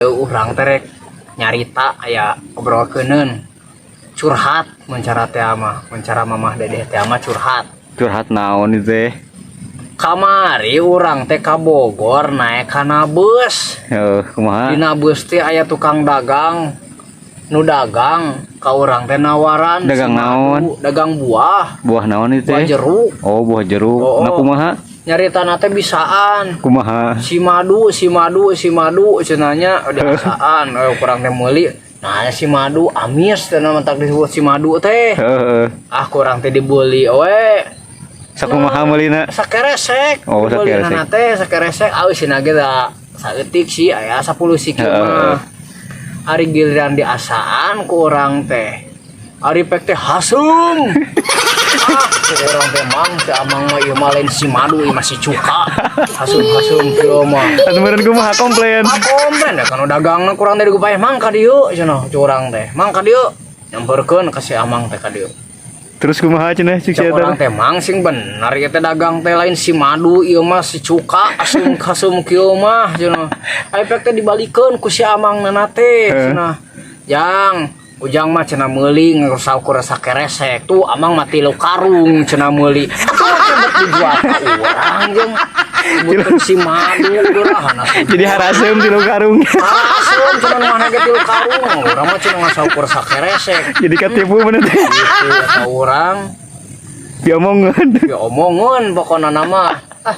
Urang teh rek nyarita, aya obrolkeuneun, curhat mun cara teh mah, mun cara Mamah Dedeh teh mah curhat. Curhat naon itu teh? Kamari urang teh ka Bogor naik kana bus. Heuh, kumaha? Dina bus teh aya tukang dagang nu dagang ka urang teh, nawaran Dagang si madu, naon? Dagang buah. Buah naon itu Buah teh? jeruk. Oh, buah jeruk. Oh. Nah, kumaha? Nyarita teh bisaan. Kumaha? Si madu, si madu, si madu cenah nya bisaan. Eh, kurang teh meuli. Nah, si madu amis teh, matak disebut si madu teh. Ah, kurang teh dibeli we. Sakumaha meulina? Sakeresek. Oh, Dibeli sakeresek. Teh sakeresek, eusina ge da saeutik sih, aya 10 siki mah. Ari giliran diasaan ku urang teh, ari pek teh haseum. Ah, ku urang teh, "Mang," si amang mah, "ieu mah lain si madu, ieu mah si cuka, haseum-haseum kieu mah." Atuh meureun kumaha, komplain? Ah, komplain ya kan dagangna. Kurang teh digupayah, "Mang, ka dieu," cenah curang teh, "Mang, ka dieu," nyamperkeun ka si amang teh ka dieu. Terus kumaha cenah cik si Cek eta? Urang teh, "Mang, sing bener ieu teh dagang teh, lain si madu, ieu mah si cuka, asum kasum kieu mah," cenah. Ari pek teh dibalikeun ku si amang nana teh, cenah, "Jang, Ujang mah," cenah, "meuli saukur sakeresek tuh, Amang mah 3 karung," cenah, "meuli atuh mah cenah dijual ka urang jeung disebutkeun si madu geurahana." Jadi haraseum 3 karung. Hareusem cenah, nu mana ge 3 karung, urang mah cenah saukur sakeresek. Jadi katipu bener teh. Gitu eta urang. Diomongan. Ya omongan pokokna nama ah.